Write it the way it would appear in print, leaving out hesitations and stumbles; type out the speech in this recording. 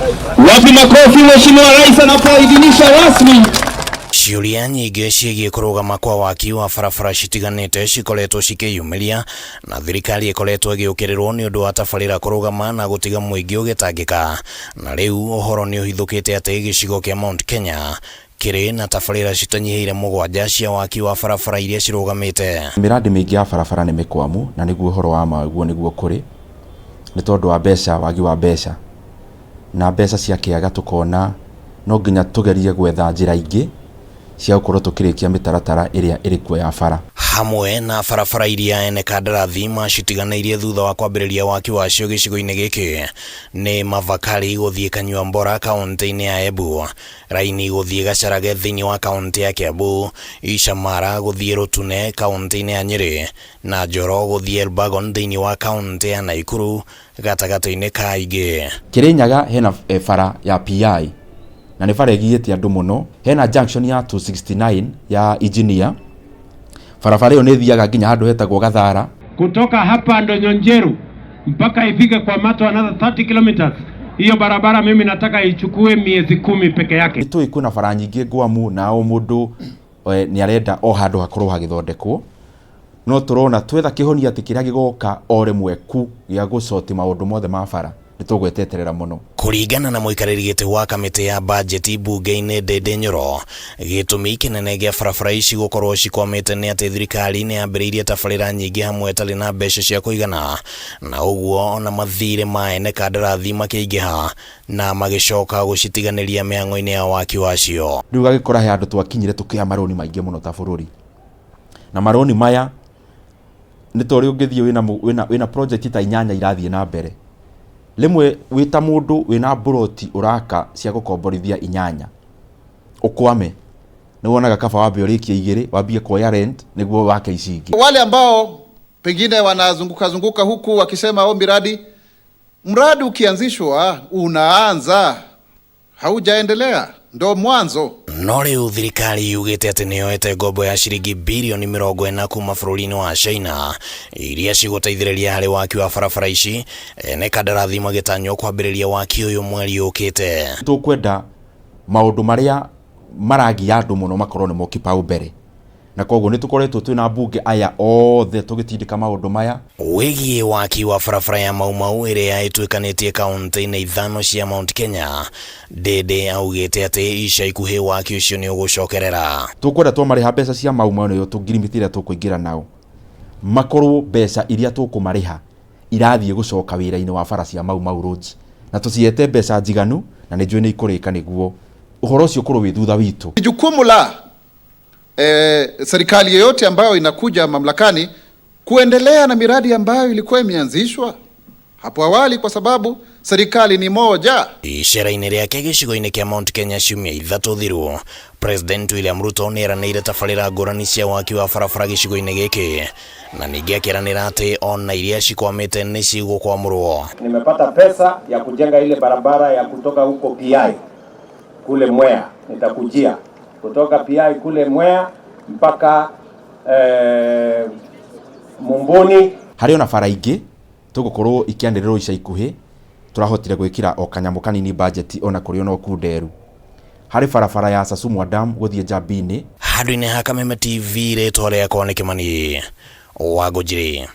Wapi makofi Mheshimiwa Rais anapoidhinisha rasmi. Ciũria nyingĩ ciĩgiĩ kũrũgama kwa waki wa barabara citiganĩte cikoretwo cikĩyumĩria na thirikari ĩkoretwo ĩgĩũkĩrĩrwo nĩ ũndũ wa tabarĩra kũrũgama na gũtiga mũingĩ ũgĩtangĩka. Na rĩu ũhoro nĩ ũhithũkĩte atĩ gĩcigo kĩa Mount Kenya kĩrĩ na tabarĩra citanyihĩire 7 cia waki wa barabara iria cirũgamĩte. Mĩrandi mĩingĩ ya barabara nĩ mĩkwamu na nĩguo ũhoro wa ma ũguo nĩguo kũrĩ nĩ tondũ wa mbeca, wagi wa mbeca na mbeca ciakĩaga tũkona no nginya tũgerie gwetha njĩra ingĩ cia gũkorwo tũkĩrĩkia mĩtaratara ĩrĩa ĩrĩ kuo ya bara. Hamwe na barabara iria ene kandarathi macitiganĩirie thutha wa kwambĩrĩria waki wacio gĩcigo-inĩ gĩkĩ nĩ Mavakali gũthiĩ Kanyuambora kaunti-inĩ ya Embu, Raini gũthiĩ Gacharage thĩinĩ wa kaunti ya Kiambu, Icamara gũthiĩ Rũtune kaunti-inĩ ya Nyĩrĩ na Njoro gũthiĩ Elbagon thĩinĩ wa kaunti ya Naikuru gatagatĩ-inĩ ka ingĩ. Kirinyaga hena bara ya PI na nĩ bara ĩgiĩte andũ mũno. Hena junction ya 269 ya engineer, barabara ĩyo nĩ ĩthiaga nginya handũ hetagwo Gathara. Kutoka hapa Ndonyonjeru mpaka ifike kwa Mato another 30 kilometers. Hiyo barabara mimi nataka ichukue miezi 10 peke yake. Nĩ tũĩ kwĩna bara nyingĩ ngwamu na o mũndũ nĩ arenda o handũ hakorwo hagĩthondekwo, no tũrona twetha kĩhonia atĩ kĩrĩa gĩgoka o rĩmwe ku gĩa gũcoti maũndũ mothe ma bara nĩ tũgweteterera mũno. Kũringana na mũikarĩri gĩtĩ wa kamĩtĩ ya bajeti mbunge-inĩ Ndindi Nyoro, gĩtũmi kĩnene gĩa barabara ici gũkorwo cikwamĩte nĩ atĩ thirikari nĩ yambĩrĩirie tabarĩra nyingĩ hamwe ĩtarĩ na mbeca cia kũigana, na ũguo ona mathirĩ ma ene kandarathi makĩingĩha na magĩcoka gũcitiganĩria mĩhang'o-inĩ ya waki wacio. Rĩu gagĩkora he handũ twakinyire tũkĩoya marũni maingĩ mũno ta bũrũri, na marũni maya nĩ ta ũrĩa ũngĩthiĩ wĩna project ta 8 irathiĩ na mbere, rĩmwe wĩ ta mũndũ wĩna mburoti ũraka cia gũkomborithia 8 ũkwame, nĩ wonaga kaba wambe ũrĩkie 2 wambie kuoya rent nĩguo wake ici ingĩ. Wale ambao pengine wanazunguka zunguka huku wakisema oh, miradi, mradi ukianzishwa unaanza, haujaendelea ndo mwanzo. No rĩu thirikari yugĩte atĩ nĩyoete ngombo ya ciringi birioni 40 kuma bũrũri-inĩ wa China iria cigũteithĩrĩria harĩ waki wa barabara ici, ene kandarathi magĩtanywo kwambĩrĩria waki ũyũ mweri ũkĩte. Tũkwenda maũndũ marĩa maragia andũ mũno makorwo nĩmo kipaumbele, na koguo nĩ tũkoretwo twĩna mbunge aya othe tũgĩtindĩka maũndũ maya. Wĩgiĩ waki wa barabara ya Mau Mau ĩrĩa ĩtuĩkanĩtie kaunti-inĩ 5 cia Mount Kenya, Ndindi augĩte atĩ ica ikuhĩ waki ũcio nĩ ũgũcokerera. Tũkwenda twamarĩha mbeca cia Mau Mau nĩyo tũngirimiti ĩrĩa tũkũingĩra nao, makorwo mbeca iria tũkũmarĩha irathiĩ gũcoka wĩra-inĩ wa bara cia Mau Mau roads, na tũciete mbeca njiganu na nĩ njũĩ nĩ ikũrĩka nĩguo ũhoro ũcio ũkorwo wĩ thutha witũ. Jukumu la serikali yoyote ambayo inakuja mamlakani kuendelea na miradi ambayo ilikuwa imeanzishwa hapo awali, kwa sababu serikali ni moja. Icera-inĩ rĩake gĩcigo-inĩ kĩa Mount Kenya ciumia 3 thiru, President William Ruto nĩ eranĩire tabarĩra ngũrani cia waki wa barabara gĩcigo-inĩ gĩkĩ, na ningĩ akĩranĩra atĩ ona iria cikwamĩte nĩ cigũkwamũrwo. Nimepata pesa ya kujenga ile barabara ya kutoka huko PI kule Mwea, nitakujia kutoka PI kule Mwea mpaka Mumbuni. Harĩ ona bara ingĩ tũgũkorwo ikĩanĩrĩrwo ica ikuhĩ, tũrahotire gwĩkĩra o kanyamũ kanini budget ona kũrĩ ona Kunderu. Harĩ barabara ya Sasumwa Dam gũthiĩ Njambini. Handũ-inĩ ha Kameme TV, rĩtwa rĩakwa nĩ Kĩmani wa Ngũnjiri.